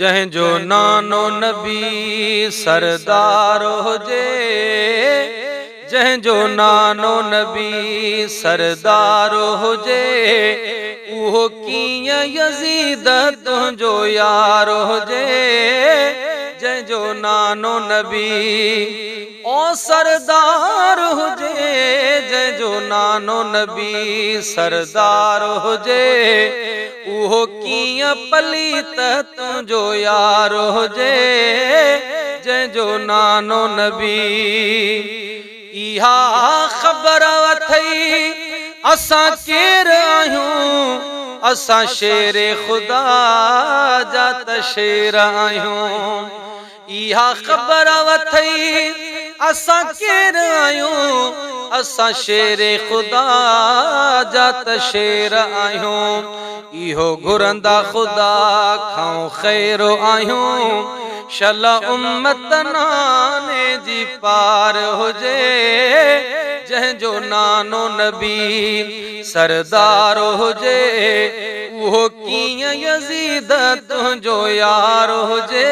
جنهن جو نانو نبي سردار هجي جنهن جو نانو نبي سردار هجي اهو ڪيئن يزيد تنهنجو يار هجي جنهن جو نانو نبي او سردار هجي جنهن جو نانو نبي سردار هجي اهو ڪيئن پليت تنهنجو يار هجي جنهن جو نانو نبي اها خبر اٿئي اسان ڪير آهيون اسان شير خدا جا ته شير آهيون اها خبر اٿئي اسان ڪير آهيون اسان شير خدا جا ته شير آهيون اهو گهرندا خدا کان خير آهيون شل امت ناني جي پار هجي جنهن جو نانو نبي سردار هجي اهو ڪيئن يزيد تنهنجو يار هجي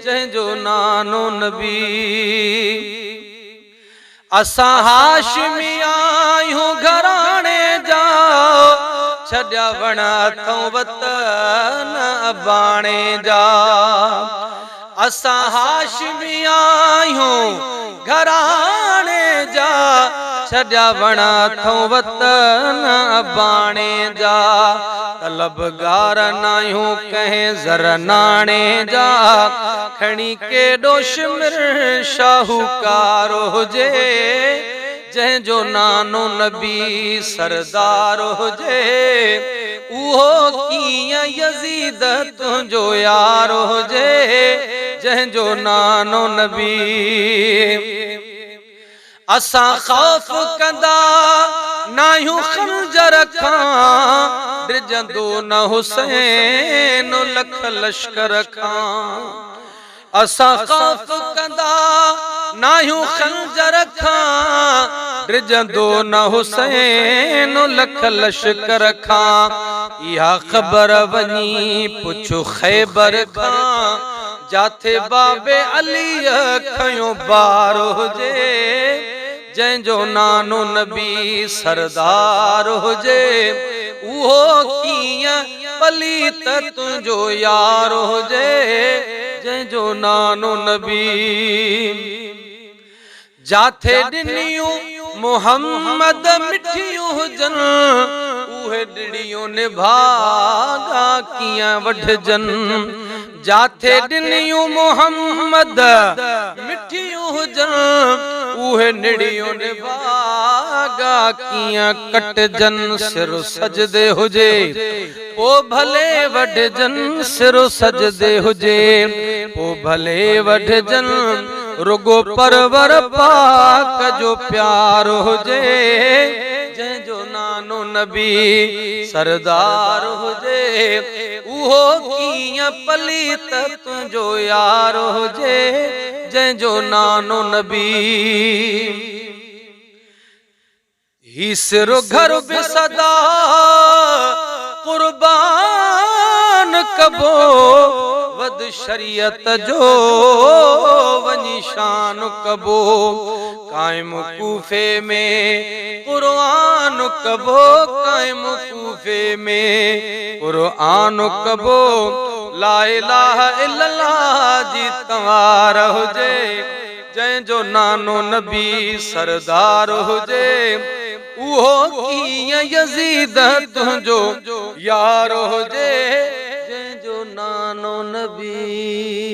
جنهن جو نانو نبي اسان هاشمي آهيون گهراڻي جا ڇڏيا وڻ اٿئون وطن اباڻي جا اسان هاشمي آهيون گهراڻي جا ڇڏيا وڻ اٿئون وطن اباڻي جا طلبگار ناهيون ڪنهن زر ناڻي جا کڻي ڪيڏو شمر شاهوڪار هجي جنهن جو نانو نبي سردار هجي اهو ڪيئن يزيد تنهنجو يار هجي جنهن جو نانو نبي اسان خوف ڪندا ناهيون خنجر کان ڊڄندو نه حسين لک لشڪر کان اسان خوف ڪندا ناهيون خنجر کان ڊڄندو نه حسين لک لشڪر کان اها خبر وڃي پڇ خيبر کان جاٿي باب عليء کنيو بار هجي جنهن جو نانو نبي سردار هجي اهو ڪيئن پليت تنهنجو يار هجي جنهن جو نانو نبي جاٿي ڏنيون محمد مٺيون هجن اهي ڏڙيون نڀاڳا ڪيئن وڍجن جاٿي ڏنيون محمد مٺيون هجن اهي نڙيون نڀاڳا ڪيئن ڪٽجن سر سجدي هجي پو ڀلي وڍجن سر سجدي هجي پو ڀلي وڍجن رڳو پرور پاڪ جو پيار هجي جنهن جو نانو نبي سردار هجي اهو ڪيئن پليت تنهنجو يار هجي جنهن جو نانو نبي هي سر گهر به سدا قربان ڪبو وڌ شريعت جو وڃي شان ڪبو قائم ڪوفي ۾ قرآن ڪبو قائم ڪوفي ۾ قرآن ڪبو لا اله الا الله جي تنوار هجي جنهن جو نانو نبي سردار هجي اهو ڪيئن يزيد تنهنجو يار هجي جنهن جو نانو نبي.